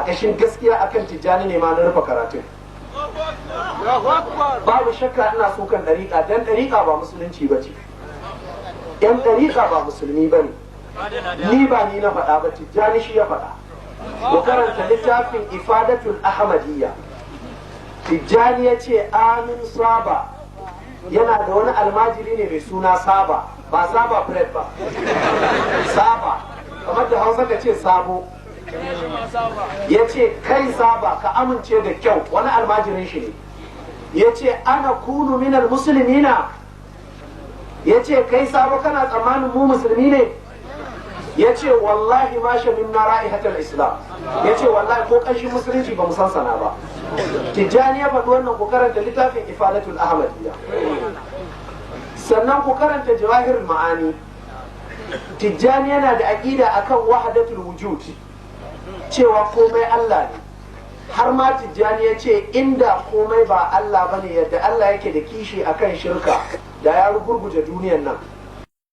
A ƙashin gaskiya akan Tijjani ne ma na rufe karatun. Babu shakka ina sukan ɗariƙa, dan ɗariƙa ba musulunci ba ce, yan ɗariƙa ba musulmi ba ne. Ni ba ni na faɗa ba, Tijjani shi ya faɗa. Ku karanta littafin Ifadatul Ahmadiyya. Tijjani ya ce amin saba yana da wani almajiri ne mai suna Saba, ba Saba Bread ba, Saba kamar da Hausa ka ce Sabo. Ya ce, "Kai Saba, ka amince da kyau." Wani almajirin shi ne. Ya ce, "Ana kunu minal musulmina." Ya ce, "Kai Sabo, kana tsammanin mu musulmi ne?" Ya ce, "Wallahi ma shamin na ra'ihatul islam." Ya ce, "Wallahi ko ƙanshin musulunci ba mu san sana ba." Tijjani ya faɗi wannan. Ku karanta littafin Ifadatul Ahmadiyya, sannan ku karanta Jawahirul Ma'ani. Tijjani yana da aƙida akan wahdatul wujud, cewa komai Allah ne. Har ma Tijjani ya ce inda komai ba Allah bane, yadda Allah yake da kishi akan shirka, da ya rugurguje duniyan nan.